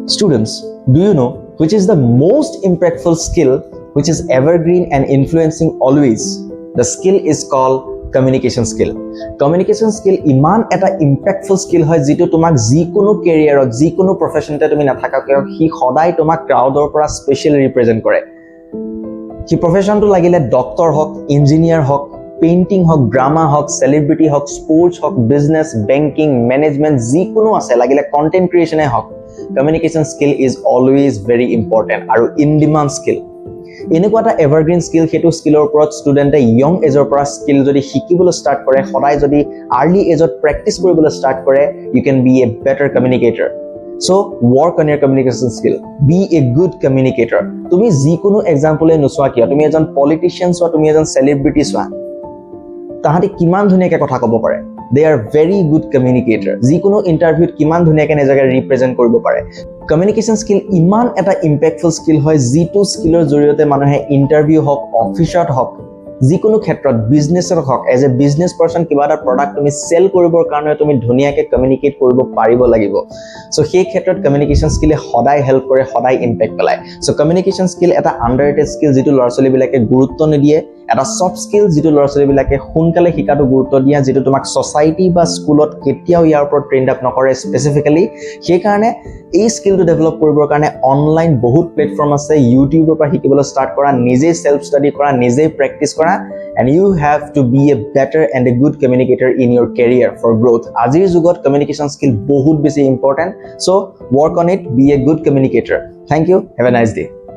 Students, do you know which is the most impactful skill which is evergreen and influencing always? The skill is called communication skill. Communication skill ইমান এটা ইম্পেক্টফুল skill হয়, যিটো তোমাক যিকোনো কেৰিয়াৰত, যিকোনো প্ৰফেশ্যনতে তুমি নাথাকা কিয়, সি সদায় তোমাক ক্ৰাউডৰ পৰা স্পেচিয়েল ৰিপ্ৰেজেণ্ট কৰে। সি প্ৰফেশ্যনটো লাগিলে ডক্টৰ হওক, ইঞ্জিনিয়াৰ হওক, পেইণ্টিং হওক, ড্ৰামা হওক, চেলিব্ৰিটি হওক, স্পৰ্টছ হওক, বিজনেছ, বেংকিং, মেনেজমেণ্ট, যিকোনো আছে, লাগিলে কণ্টেণ্ট ক্ৰিয়েশ্যনে হওক, communication skill is always very important আৰু ইন ডিমাণ্ড স্কিল। এনেকুৱা এটা এভাৰগ্ৰীণ স্কিল, সেইটো স্কিলৰ ওপৰত ষ্টুডেণ্টে য়ং এজৰ পৰা স্কিল যদি শিকিবলৈ ষ্টাৰ্ট কৰে, সদায় যদি আৰ্লি এজত প্ৰেক্টিচ কৰিবলৈ ষ্টাৰ্ট কৰে, you can be a better communicator. So work on your communication skill, be a good communicator. তুমি যিকোনো এক্সাম্পলে নোচোৱা কিয়, তুমি এজন পলিটিচিয়ান চোৱা, তুমি এজন চেলিব্ৰিটি চোৱা, তাহাঁতি কিমান ধুনীয়াকৈ কথা ক'ব পাৰে। They are very good communicator. যিকোনো ইণ্টাৰভিউত কিমান ধুনীয়াকৈ নিজকে ৰিপ্ৰেজেণ্ট কৰিব পাৰে। কমিউনিকেশ্যন স্কিল ইমান এটা ইম্পেক্টফুল স্কিল হয়, যিটো স্কিলৰ জৰিয়তে মানুহে ইণ্টাৰভিউ হওক, অফিচত হওক, যিকোনো ক্ষেত্ৰত, বিজনেছত হওক, এজ এ বিজনেছ পাৰ্চন কিবা এটা প্ৰডাক্ট তুমি চেল কৰিবৰ কাৰণে তুমি ধুনীয়াকৈ কমিউনিকেট কৰিব পাৰিব লাগিব। চ' সেই ক্ষেত্ৰত কমিউনিকেশ্যন স্কিলে সদায় হেল্প কৰে, সদায় ইম্পেক্ট পেলায়। চ' কমিউনিকেশ্যন স্কিল এটা আণ্ডাৰ ৰেটেড স্কিল, যিটো ল'ৰা ছোৱালীবিলাকে গুৰুত্ব নিদিয়ে। এটা ছফ্ট স্কিল, যিটো ল'ৰা ছোৱালীবিলাকে সোনকালে শিকাটো গুৰুত্ব দিয়া, যিটো তোমাক ছ'চাইটি বা স্কুলত কেতিয়াও ইয়াৰ ওপৰত ট্ৰেইন আপ নকৰে স্পেচিফিকেলি। সেইকাৰণে এই স্কিলটো ডেভেলপ কৰিবৰ কাৰণে অনলাইন বহুত প্লেটফৰ্ম আছে। ইউটিউবৰ পৰা শিকিবলৈ ষ্টাৰ্ট কৰা, নিজেই চেল্ফ ষ্টাডি কৰা, নিজেই প্ৰেক্টিচ কৰা and you have to be a better and a good communicator in your career for growth. আজিৰ যুগত কমিউনিকেশ্যন স্কিল বহুত বেছি important. So work on it, be a good communicator. Thank you, have a nice day.